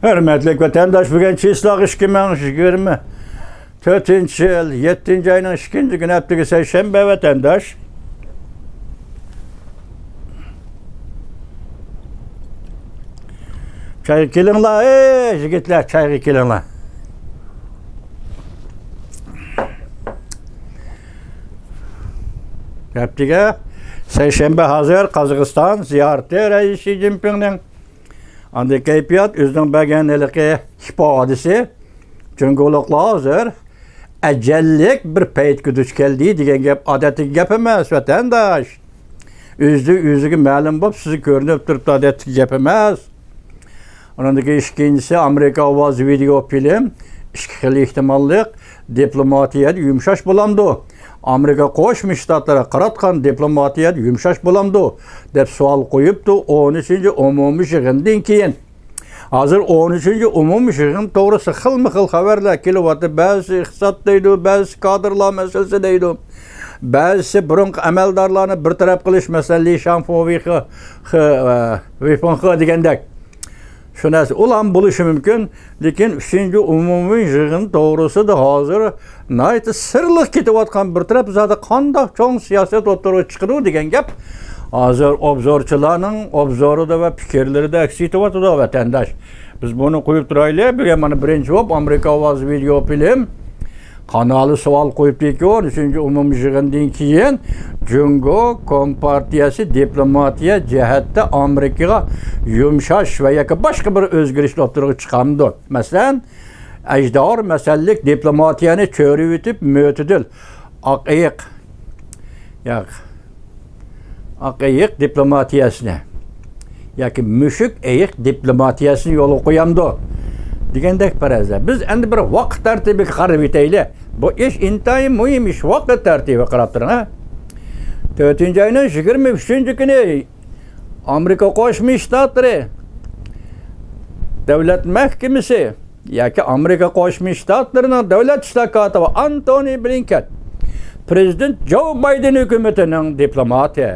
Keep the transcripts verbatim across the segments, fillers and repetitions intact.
ھۆرمەتلىك ۋەتەنداش، بۈگۈن چىسلاق ئىككى مىڭ يىگىرمە تۆتىنچى يىل، يەتتىنچى ئاينىڭ ئىككىنچى كۈنى، ھەپتىگە سەيشەنبە، ۋەتەنداش. چايغا كېلىڭلار، ئەي يىگىتلەر، چايغا كېلىڭلار. ھەپتىگە سەيشەنبە ھازىر قازاقىستان زىيارىتى رەئىس شى جىنپىڭنىڭ. ئاندىن كەيپىيات ئۆزىنىڭ بەرگەن ھېلىقى ئىپادىسى، جۇڭگولۇقلار ھازىر ئەجەللىك بىر پەيتكە دۇچ كەلدى دېگەن گەپ ئادەتتىكى گەپ ئەمەس، ۋەتەنداش. ئۆزى ئۆزىگە مەلۇم بولۇپ، سىزگە كۆرۈنۈپ تۇرۇپتۇ، ئادەتتىكى گەپ ئەمەس. ئۇنىڭدىن كېيىن ئىككىنچىسى، ئامېرىكا ئاۋازى ۋىدېئو فىلىم، ئىككى خىل ئېھتىماللىق، دىپلوماتىيەدە يۇمشاش بولامدۇ؟ ئامېرىكا قوشما شتاتلىرىغا قاراتقان دىپلوماتىيەدە يۇمشاش بولامدۇ؟ دەپ سوئال قويۇپتۇ ئون ئۈچىنچى ئومۇمىي يىغىندىن كېيىن. ھازىر ئون ئۈچىنچى ئومۇمىي يىغىن توغرىسىدا خىلمۇ خىل خەۋەرلەر كېلىۋاتىدۇ. بەزىسى ئىقتىساد دەيدۇ، بەزىسى كادىرلار مەسىلىسى دەيدۇ. بەزىسى بۇرۇنقى ئەمەلدارلارنى بىر تەرەپ قىلىش، مەسىلەن، لى شاڭفۇ ۋېيخې، خې-، ۋېيفېڭخې دېگەندەك. شۇ نەرسە، ئۇلارمۇ بولۇشى مۇمكىن، لېكىن ئۈچىنچى ئومۇمىي يىغىن توغرىسىدا ھازىر ناھايىتى سىرلىق كېتىۋاتقان بىر تەرەپ زادى قانداق چوڭ سىياسەت ئوتتۇرىغا چىقىدۇ دېگەن گەپ ھازىر ئوبزورچىلارنىڭ ئوبزورىدا ۋە پىكىرلىرىدە ئەكس ئېتىۋاتىدۇ، ۋەتەنداش. بىز بۇنى قويۇپ تۇرايلى. بۈگۈن مانا بىرىنچى بولۇپ ئامېرىكا ئاۋازى ۋىدېئو فىلىم قانالى سوئال قويۇپتىكى، ئون ئۈچىنچى ئومۇميىغىندىن كېيىن جۇڭگو كومپارتىيەسى دىپلوماتىيە جەھەتتە ئامېرىكىغا يۇمشاش ۋە ياكى باشقا بىر ئۆزگىرىشلەر ئوتتۇرىغا چىقامدۇ؟ مەسىلەن، ئەجدىھار مەسىلىلىك دىپلوماتىيەنى چۆرۈۋېتىپ، مۆتىدىل، ئاق ئېيىق، ياق، ئاق ئېيىق دىپلوماتىيەسىنى ياكى مۈشۈك ئېيىق دىپلوماتىيەسىنى يولغا قويامدۇ دېگەندەك پەرەزدە، بىز ئەمدى بىر ۋاقىت تەرتىپىگە قاراپ ئۆتەيلى. بۇ ئىش ئىنتايىن مۇھىم ئىش، ۋاقىت تەرتىپى قاراپ تۇرۇڭ، ھە. تۆتىنچى ئاينىڭ يىگىرمە ئۈچىنچى كۈنى ئامېرىكا قوشما شتاتلىرى دۆلەت مەھكىمىسى ياكى ئامېرىكا قوشما شتاتلىرىنىڭ دۆلەت ئىشلار كاتىپى ئانتونى بلىنكېن، پىرېزىدېنت جو بايدېن ھۆكۈمىتىنىڭ دىپلوماتى،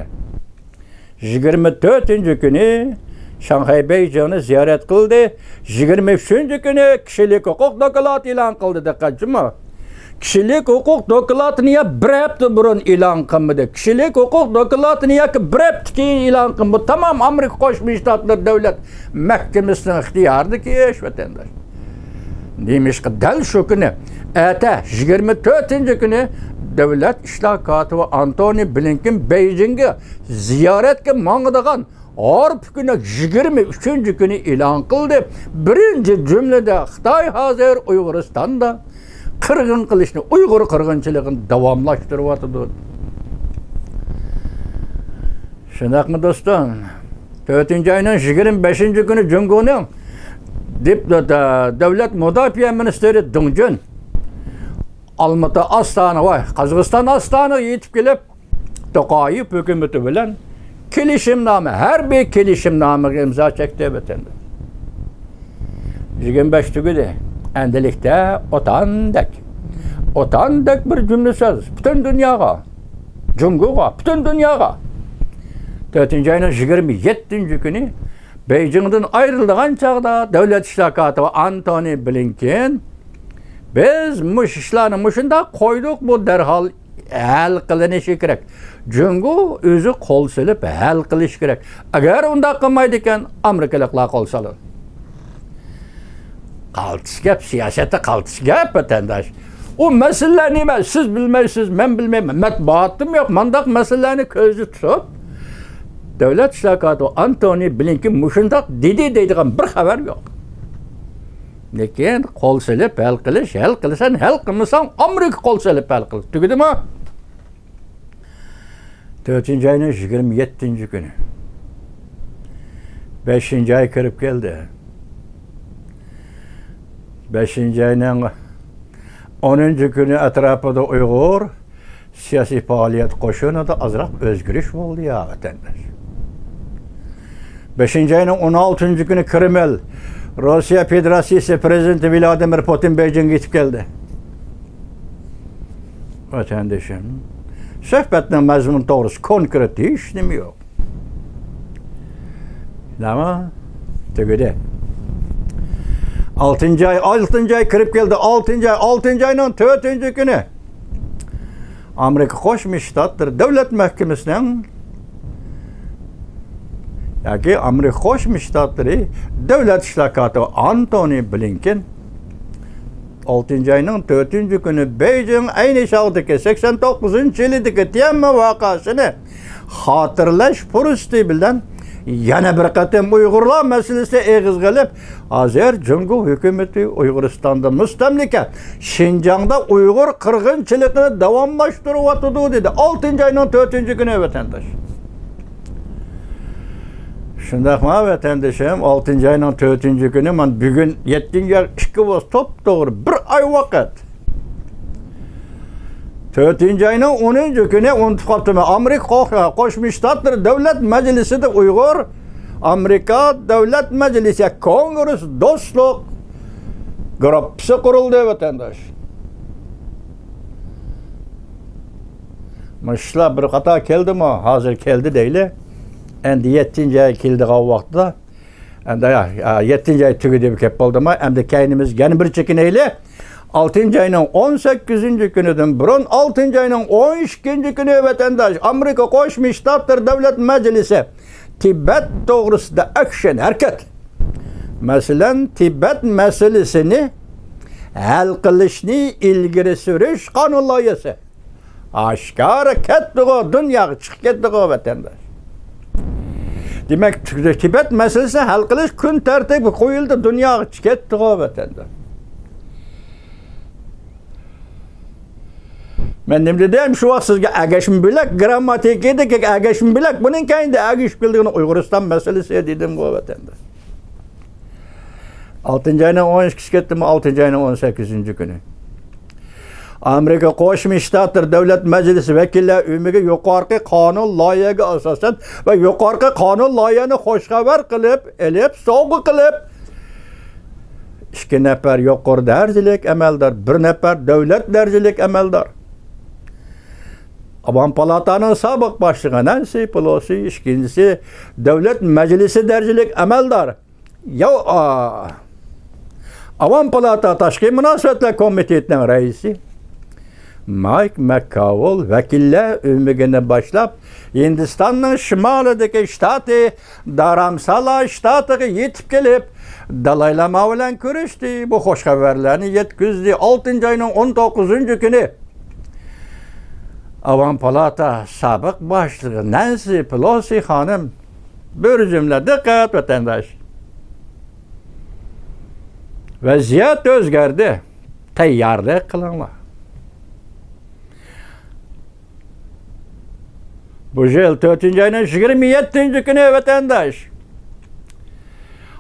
يىگىرمە تۆتىنچى كۈنى شاڭخەي بېيجىڭنى زىيارەت قىلدى. يىگىرمە ئۈچىنچى كۈنى كىشىلىك ھوقۇق دوكلات ئېلان قىلدى. دىققەت جۇمۇ. كىشىلىك ھوقۇق دوكلاتىنى يا بىر ھەپتە بۇرۇن ئېلان قىلمىدى. كىشىلىك ھوقۇق دوكلاتىنى ياكى بىر ھەپتە كېيىن ئېلان قىلمىدى. بۇ تامام ئامېرىكا قوشما شتاتلىرى دۆلەت مەھكىمىسىنىڭ ئىختىيارىدىكى ئىش، ۋەتەنداش. نېمىشقا دەل شۇ كۈنى، ئەتە يىگىرمە تۆتىنچى كۈنى دۆلەت ئىشلار كاتىپى ئانتونى بلىنكېن بېيجىڭگە زىيارەتكە ماڭىدىغان ھارپا كۈنى يىگىرمە ئۈچىنچى كۈنى ئېلان قىلدى. بىرىنچى جۈملىدە خىتاي ھازىر ئۇيغۇرىستاندا قىرغىن قىلىشنى، ئۇيغۇر قىرغىنچىلىقىنى داۋاملاشتۇرۇۋاتىدۇ. شۇنداقمۇ دوستۇم؟ تۆتىنچى ئاينىڭ يىگىرمە بەشىنچى كۈنى جۇڭگونىڭ دىپ-، دۆلەت مۇداپىئە مىنىستىرى دېڭ جۈن ئالمىتا ئاستانىغا، ۋاي، قازاقىستان ئاستانىغا يېتىپ كېلىپ، توقايېف ھۆكۈمىتى بىلەن كېلىشىمنامە، ھەربىي كېلىشىمنامىگە ئىمزا چەكتى، ۋەتەنداش. يىگىرمە بەش تۈگىدى. ئەندىلىكتە ئوتاندەك، ئوتاندەك بىر جۈملە سۆز پۈتۈن دۇنياغا، جۇڭگوغا، پۈتۈن دۇنياغا. تۆتىنچى ئاينىڭ يىگىرمە يەتتىنچى كۈنى بېيجىڭدىن ئايرىلىدىغان چاغدا دۆلەت ئىشلار كاتىپى ئانتونى بلىنكېن، بىز مۇشۇ ئىشلارنى مۇشۇنداق قويدۇق، بۇ دەرھال ھەل قىلىنىشى كېرەك. جۇڭگو ئۆزى قول سېلىپ ھەل قىلىشى كېرەك. ئەگەر ئۇنداق قىلمايدىكەن، ئامېرىكىلىقلار قول سالىدۇ. قالتىس گەپ، سىياسەتتە قالتىس گەپ، ۋەتەنداش. ئۇ مەسىلىلەر نېمە؟ سىز بىلمەيسىز، مەن بىلمەيمەن، مەتبۇئاتتىمۇ يوق. مانداق مەسىلىلەرنى كۆزدە تۇتۇپ، دۆلەت ئىشلار كاتىپى ئانتونى بلىنكېن مۇشۇنداق دېدى دەيدىغان بىر خەۋەر يوق. لېكىن قول سېلىپ ھەل قىلىش، ھەل قىلىسەن، ھەل قىلمىساڭ، ئامېرىكا قول سېلىپ ھەل قىلىدۇ. تۈگىدىمۇ؟ تۆتىنچى ئاينىڭ يىگىرمە يەتتىنچى كۈنى. بەشىنچى ئاي كىرىپ كەلدى. بەشىنچى ئاينىڭ ئونىنچى كۈنى ئەتراپىدا ئۇيغۇر سىياسىي پائالىيەت قوشۇنىدا ئازراق ئۆزگىرىش بولدى يا، ۋەتەنداش. بەشىنچى ئاينىڭ ئون ئالتىنچى كۈنى كرېمىل، روسىيە فېدېراتسىيىسى پىرېزىدېنتى ۋلادىمىر پۇتىن بېيجىڭغا يېتىپ كەلدى. ۋەتەندىشىم، سۆھبەتنىڭ مەزمۇنى توغرىسى كونكرېت ھېچ نېمە يوق. نېمە؟ تۈگىدى. ئالتىنچى ئاي، ئالتىنچى ئاي كىرىپ كەلدى. ئالتىنچى ئاي، ئالتىنچى ئاينىڭ تۆتىنچى كۈنى ئامېرىكا قوشما شتاتلىرى دۆلەت مەھكىمىسىنىڭ ياكى ئامېرىكا قوشما شتاتلىرى دۆلەت ئىشلار كاتىپى ئانتونى بلىنكېن ئالتىنچى ئاينىڭ تۆتىنچى كۈنى بېيجىڭ ئەينى چاغدىكى سەكسەن توققۇزىنچى يىلىدىكى تيەنئەنمېن ۋەقەسىنى خاتىرىلەش پۇرسىتى بىلەن يەنە بىر قېتىم ئۇيغۇرلار مەسىلىسى ئېغىزغا ئېلىپ، ھازىر جۇڭگو ھۆكۈمىتى ئۇيغۇرىستاندا مۇستەملىكە، شىنجاڭدا ئۇيغۇر قىرغىنچىلىقىنى داۋاملاشتۇرۇۋاتىدۇ، دېدى. ئالتىنچى ئاينىڭ تۆتىنچى كۈنى، ۋەتەنداش. شۇنداقما، ۋەتەندىشىم؟ ئالتىنچى ئاينىڭ تۆتىنچى كۈنى، مانا بۈگۈن يەتتىنچى ئاي، ئىككى بولسا توپتوغرا بىر ئاي ۋاقىت. تۆتىنچى ئاينىڭ ئونىنچى كۈنى، ئۇنتۇپ قاپتىمەن، ئامېرىكا قو-، قوشما شتاتلىرى دۆلەت مەجلىسىدە ئۇيغۇر ئامېرىكا دۆلەت مەجلىسى كونگرېس دوستلۇق گۇرۇپپىسى قۇرۇلدى، ۋەتەنداش. مۇشۇلار بىر قاتار كەلدىمۇ؟ ھازىر كەلدى دەيلى. ئەمدى يەتتىنچى ئاي كېلىدىغان ۋاقتىدا، ئەمدى، يا، يا، يەتتىنچى ئاي تۈگىدى، كەپ بولدىمۇ؟ ئەمدى كەينىمىز يەنە بىر چېكىنەيلى. ئالتىنچى ئاينىڭ ئون سەككىزىنچى كۈنىدىن بۇرۇن، ئالتىنچى ئاينىڭ ئون ئىككىنچى كۈنى، ۋەتەنداش، ئامېرىكا قوشما شتاتلىرى دۆلەت مەجلىسى تىبەت توغرىسىدا ئەكشن ھەرىكەت، مەسىلەن، تىبەت مەسىلىسىنى ھەل قىلىشنى ئىلگىرى سۈرۈش قانۇن لايىھەسى ئاشكارا كەتتىغۇ، دۇنياغا چىقىپ كەتتىغۇ، ۋەتەنداش. دېمەك، تىبەت مەسىلىسىنى ھەل قىلىش كۈن تەرتىپكە قويۇلدى، دۇنياغا چىقىپ كەتتىغۇ، ۋەتەنداش. مەن نېمە دېدىم؟ شۇ ۋاقىت سىزگە ئەگەشمە بۆلەك، گىرامماتىكىدىكى ئەگەشمە بۆلەك، بۇنىڭ كەينىدە ئەگىشىپ كېلىدىغىنى ئۇيغۇرىستان مەسىلىسى دېدىمغۇ، ۋەتەنداش. ئالتىنچى ئاينىڭ ئون ئىككىسى كەتتىمۇ، ئالتىنچى ئاينىڭ ئون سەككىزىنچى كۈنى ئامېرىكا قوشما شتاتلىرى دۆلەت مەجلىسى ۋەكىللەر ئۆمىكى يۇقىرىقى قانۇن لايىھەگە ئاساسەن ۋە يۇقىرىقى قانۇن لايىھەنى خوش خەۋەر قىلىپ ئېلىپ، سوۋغا قىلىپ، ئىككى نەپەر يۇقىرى دەرىجىلىك ئەمەلدار، بىر نەپەر دۆلەت دەرىجىلىك ئەمەلدار، ئاۋام پالاتانىڭ سابىق باشلىقى نەنسى پېلوسى، ئىككىنچىسى دۆلەت مەجلىسى دەرىجىلىك ئەمەلدار، ياۋ-، ئا، ئاۋام پالاتا تاشقى مۇناسىۋەتلەر كومىتېتىنىڭ رەئىسى مايك ماككاۋول ۋەكىللەر ئۆمىكىنى باشلاپ، ھىندىستاننىڭ شىمالىدىكى شتاتى دارامسالا شتاتىغا يېتىپ كېلىپ، دالاي لاما بىلەن كۆرۈشتى. بۇ خوش خەۋەرلەرنى يەتكۈزدى. ئالتىنچى ئاينىڭ ئون توققۇزىنچى كۈنى ئاۋام پالاتا سابىق باشلىقى نەنسى پېلوسى خانىم، بىر جۈملە دىققەت، ۋەتەنداش! ۋەزىيەت ئۆزگەردى. تەييارلىق قىلىڭلار. بۇ يىل تۆتىنچى ئاينىڭ يىگىرمە يەتتىنچى كۈنى، ۋەتەنداش،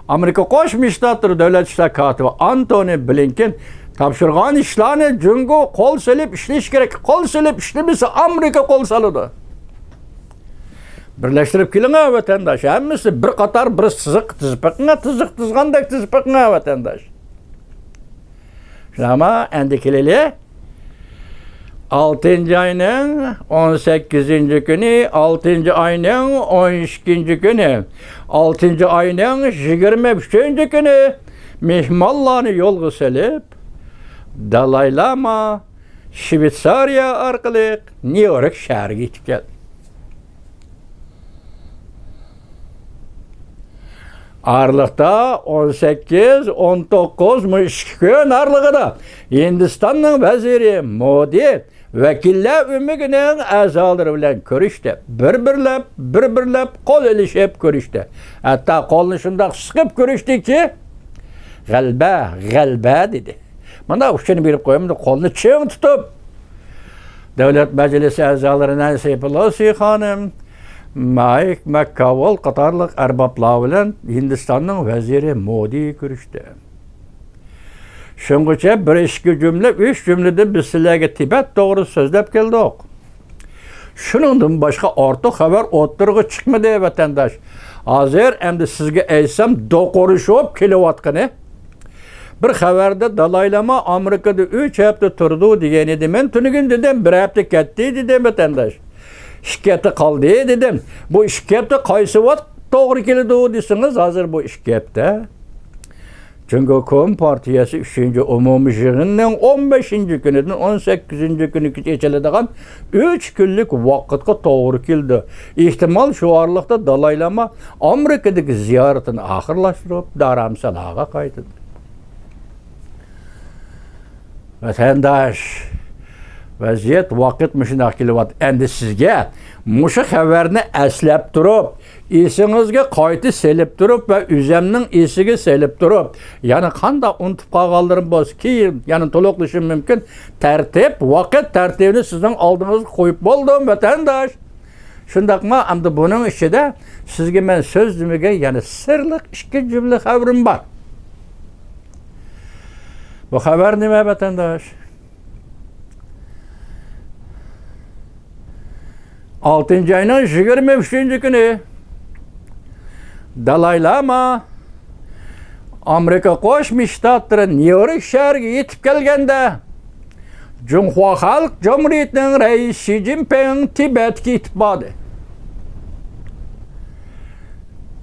ئامېرىكا قوشما شتاتلىرى دۆلەت ئىشلار كاتىپى ئانتونى بلىنكېن تاپشۇرغان ئىشلارنى جۇڭگو قول سېلىپ ئىشلىشى كېرەك. قول سېلىپ ئىشلىمىسە، ئامېرىكا قول سالىدۇ. بىرلەشتۈرۈپ كېلىڭە، ۋەتەنداش. ھەممىسى بىر قاتار، بىر سىزىق تىزىپ بېقىڭە، تىزىق تىزغاندەك تىزىپ بېقىڭە، ۋەتەنداش. شۇنداقمۇ؟ ئەمدى كېلەيلى. ئالتىنچى ئاينىڭ ئون سەككىزىنچى كۈنى، ئالتىنچى ئاينىڭ ئون ئىككىنچى كۈنى، ئالتىنچى ئاينىڭ يىگىرمە ئۈچىنچى كۈنى مېھمانلارنى يولغا سېلىپ، دالاي لاما شۋېتسارىيە ئارقىلىق نيۇ يورك شەھىرىگە يېتىپ كەلدى. ئارىلىقتا ئون سەككىز، ئون توققۇز، مۇ ئىككى كۈن ئارىلىقىدا ھىندىستاننىڭ ۋەزىرى مودى ۋەكىللەر ئۆمىكىنىڭ ئەزالىرى بىلەن كۆرۈشتى. بىر-بىرلەپ، بىر-بىرلەپ قول ئېلىشىپ كۆرۈشتى. ھەتتا قولنى شۇنداق سىقىپ كۆرۈشتىكى، «غەلىبە، غەلىبە» دېدى. مانا ئۇچۇرنى بېرىپ قويايمەن، قولنى چىڭ تۇتۇپ، دۆلەت مەجلىسى ئەزالىرى نەنسى پېلوسى خانىم، مايك ماككاۋول قاتارلىق ئەربابلار بىلەن ھىندىستاننىڭ ۋەزىرى مودى كۆرۈشتى. شۇڭغىچە بىر ئىككى جۈملە، ئۈچ جۈملىدىن بىز سىلەرگە تىبەت توغرىسىدا سۆزلەپ كەلدۇق. شۇنىڭدىن باشقا ئارتۇق خەۋەر ئوتتۇرىغا چىقمىدى، ۋەتەنداش. ھازىر ئەمدى سىزگە ئېيتسام، دوقۇرۇشۇپ كېلىۋاتقىنى، بىر خەۋەردە دالاي لاما ئامېرىكىدا ئۈچ ھەپتە تۇرىدۇ دېگەن ئىدى. مەن تۈنۈگۈن دېدىم، بىر ھەپتە كەتتى دېدىم، ۋەتەنداش. ئىككى ھەپتە قالدى دېدىم. بۇ ئىككى ھەپتە قايسى ۋاقىت توغرا كېلىدۇ دېسىڭىز، ھازىر بۇ ئىككى ھەپتە جۇڭگو كومپارتىيەسى ئۈچىنچى ئومۇمىي يىغىنىنىڭ ئون بەشىنچى كۈنىدىن ئون سەككىزىنچى كۈنىگىچە ئېچىلىدىغان ئۈچ كۈنلۈك ۋاقىتقا توغرا كېلىدۇ. ئېھتىمال شۇ ئارىلىقتا دالاي لاما ئامېرىكىدىكى زىيارىتىنى ئاخىرلاشتۇرۇپ، دارامسالاغا قايتىدۇ. ۋەتەنداش، ۋەزىيەت، ۋاقىت مۇشۇنداق كېلىۋاتىدۇ. ئەمدى سىزگە مۇشۇ خەۋەرنى ئەسلەپ تۇرۇپ، ئېسىڭىزگە قايتا سېلىپ تۇرۇپ ۋە ئۆزەمنىڭ ئېسىگە سېلىپ تۇرۇپ، يەنە قانداق ئۇنتۇپ قالغانلىرىم بولسا، كېيىن يەنە تولۇقلىشىم مۇمكىن. تەرتىپ، ۋاقىت تەرتىپىنى سىزنىڭ ئالدىڭىزغا قويۇپ بولدۇم، ۋەتەنداش. شۇنداقمۇ؟ ئەمدى بۇنىڭ ئىچىدە سىزگە مەن سۆزلىمىگەن يەنە سىرلىق ئىككى جۈملە خەۋىرىم بار. بۇ خەۋەر نېمە، ۋەتەنداش؟ ئالتىنچى ئاينىڭ يىگىرمە ئۈچىنچى كۈنى دالاي لاما ئامېرىكا قوشما شتاتلىرى نيۇ يورك شەھىرىگە يېتىپ كەلگەندە، جۇڭخۇا خەلق جۇمھۇرىيىتىنىڭ رەئىسى شى جىنپىڭ تىبەتكە يېتىپ باردى.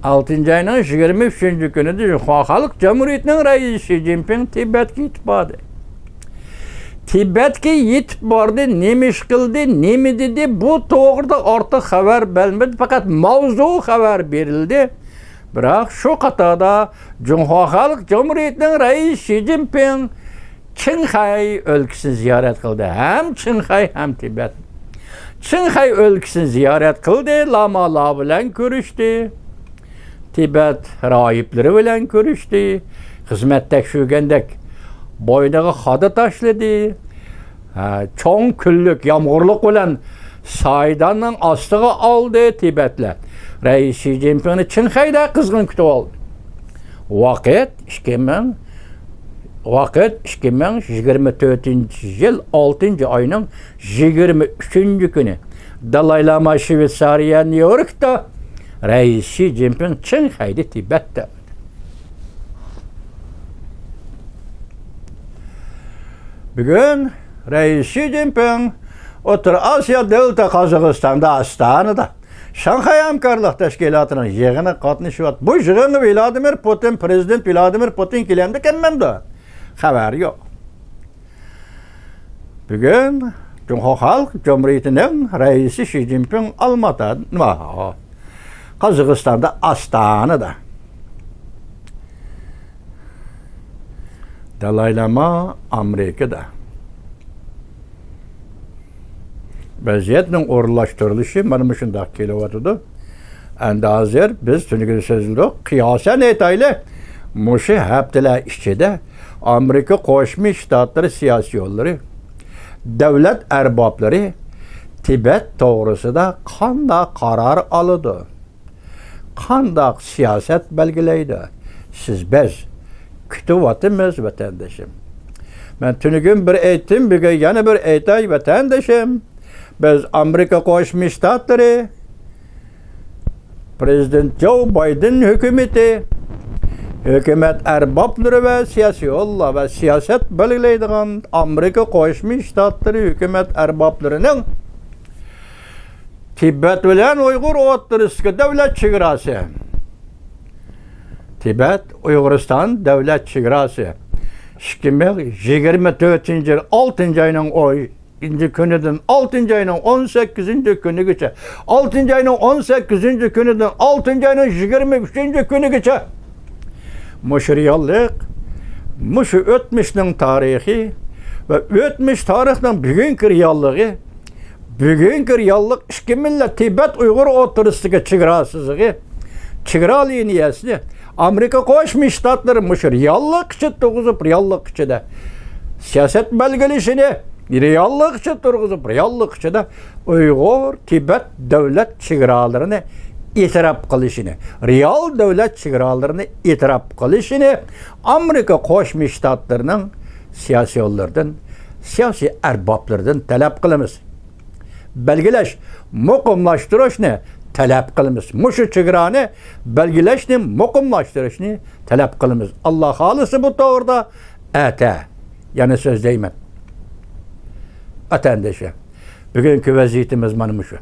ئالتىنچى ئاينىڭ يىگىرمە ئۈچىنچى كۈنىدە جۇڭخۇا خەلق جۇمھۇرىيىتىنىڭ رەئىسى شى جىنپىڭ تىبەتكە يېتىپ باردى. تىبەتكە يېتىپ باردى، نېمە ئىش قىلدى، نېمە دېدى، بۇ توغرىدا ئارتۇق خەۋەر بەرمىدى، پەقەت ماۋزۇ خەۋەر بېرىلدى. بىراق شۇ قاتاردا جۇڭخۇا خەلق جۇمھۇرىيىتىنىڭ رەئىسى شى جىنپىڭ چىڭخەي ئۆلكىسىنى زىيارەت قىلدى. ھەم چىڭخەي، ھەم تىبەت. چىڭخەي ئۆلكىسىنى زىيارەت قىلدى، لامالار بىلەن كۆرۈشتى. تىبەت راھىبلىرى بىلەن كۆرۈشتى. خىزمەت تەكشۈرگەندەك بوينىغا خادا تاشلىدى. ھە، چوڭ كۈنلۈك يامغۇرلۇق بىلەن سايداننىڭ ئاستىغا ئالدى تىبەتلەر. رەئىس شى جىنپىڭنى چىڭخەيدە قىزغىن كۈتۈۋالدى. ۋاقىت ئىككى مىڭ، ۋاقىت ئىككى مىڭ يىگىرمە تۆتىنچى يىل ئالتىنچى ئاينىڭ يىگىرمە ئۈچىنچى كۈنى. دالاي لاما شۋېتسارىيە نيۇ يوركتا، رەئىس شى جىنپىڭ چىڭخەيدە تىبەتتە. بۈگۈن رەئىس شى جىنپىڭ ئوتتۇرا ئاسىيا دۆلىتى قازاقىستاندا ئاستانىدا شاڭخەي ھەمكارلىق تەشكىلاتىنىڭ يىغىنىغا قاتنىشىۋاتىدۇ. بۇ يىغىنغا ۋلادىمىر پۇتىن، پىرېزىدېنت ۋلادىمىر پۇتىن كېلەمدۇ كەلمەمدۇ؟ خەۋەر يوق. بۈگۈن جۇڭخۇا خەلق جۇمھۇرىيىتىنىڭ رەئىسى شى جىنپىڭ ئالماتا، نېمە، قازاقىستاندا ئاستانىدا. دالاي لاما ئامېرىكىدا. ۋەزىيەتنىڭ ئورۇنلاشتۇرۇلۇشى مانا مۇشۇنداق كېلىۋاتىدۇ. ئەمدى ھازىر بىز تۈنۈگۈن سۆزلىدۇق. قىياسەن ئېيتايلى، مۇشۇ ھەپتىلەر ئىچىدە ئامېرىكا قوشما شتاتلىرى سىياسىيونلىرى، دۆلەت ئەربابلىرى تىبەت توغرىسىدا قانداق قارار ئالىدۇ؟ قانداق سىياسەت بەلگىلەيدۇ؟ سىز، بىز كۈتۈۋاتىمىز، ۋەتەندىشىم. مەن تۈنۈگۈن بىر ئېيتتىم، بۈگۈن يەنە بىر ئېيتاي، ۋەتەندىشىم. بىز ئامېرىكا قوشما شتاتلىرى، پىرېزىدېنت جو بايدېن ھۆكۈمىتى، ھۆكۈمەت ئەربابلىرى ۋە سىياسىيونلار ۋە سىياسەت بەلگىلەيدىغان ئامېرىكا قوشما شتاتلىرى ھۆكۈمەت ئەربابلىرىنىڭ تىبەت بىلەن ئۇيغۇر ئوتتۇرىسىدىكى دۆلەت چېگراسى، تىبەت، ئۇيغۇرىستان دۆلەت چېگراسى، ئىككى مىڭ يىگىرمە تۆتىنچى يىل ئالتىنچى ئاينىڭ ئون ئىككىنچى كۈنىدىن ئالتىنچى ئاينىڭ ئون سەككىزىنچى كۈنىگىچە، ئالتىنچى ئاينىڭ ئون سەككىزىنچى كۈنىدىن ئالتىنچى ئاينىڭ يىگىرمە ئۈچىنچى كۈنىگىچە مۇشۇ رېئاللىق، مۇشۇ ئۆتمۈشنىڭ تارىخى ۋە ئۆتمۈش تارىخنىڭ بۈگۈنكى رېئاللىقى، بۈگۈنكى رېئاللىق ئىككى مىللەت تىبەت ئۇيغۇر ئوتتۇرىسىدىكى چېگرا سىزىقى، چېگرا لىنىيەسىنى ئامېرىكا قوشما شتاتلىرى مۇشۇ رېئاللىق ئىچىدە تۇرغۇزۇپ، رېئاللىق ئىچىدە سىياسەت بەلگىلىشىنى، رېئاللىق ئىچىدە تۇرغۇزۇپ، رېئاللىق ئىچىدە ئۇيغۇر، تىبەت دۆلەت چېگرالىرىنى ئېتىراپ قىلىشىنى، رېئال دۆلەت چېگرالىرىنى ئېتىراپ قىلىشىنى ئامېرىكا قوشما شتاتلىرىنىڭ سىياسىيونلىرىدىن، سىياسىي ئەربابلىرىدىن تەلەپ قىلىمىز. بەلگىلەش، مۇقىملاشتۇرۇشنى تەلەپ قىلىمىز. مۇشۇ چېگرانى بەلگىلەشنى، مۇقىملاشتۇرۇشنى تەلەپ قىلىمىز. ئاللا خالىسا بۇ توغرىدا ئەتە يەنە سۆزلەيمەن. ۋەتەندىشى، بۈگۈنكى ۋەزىيىتىمىز مانا مۇشۇ.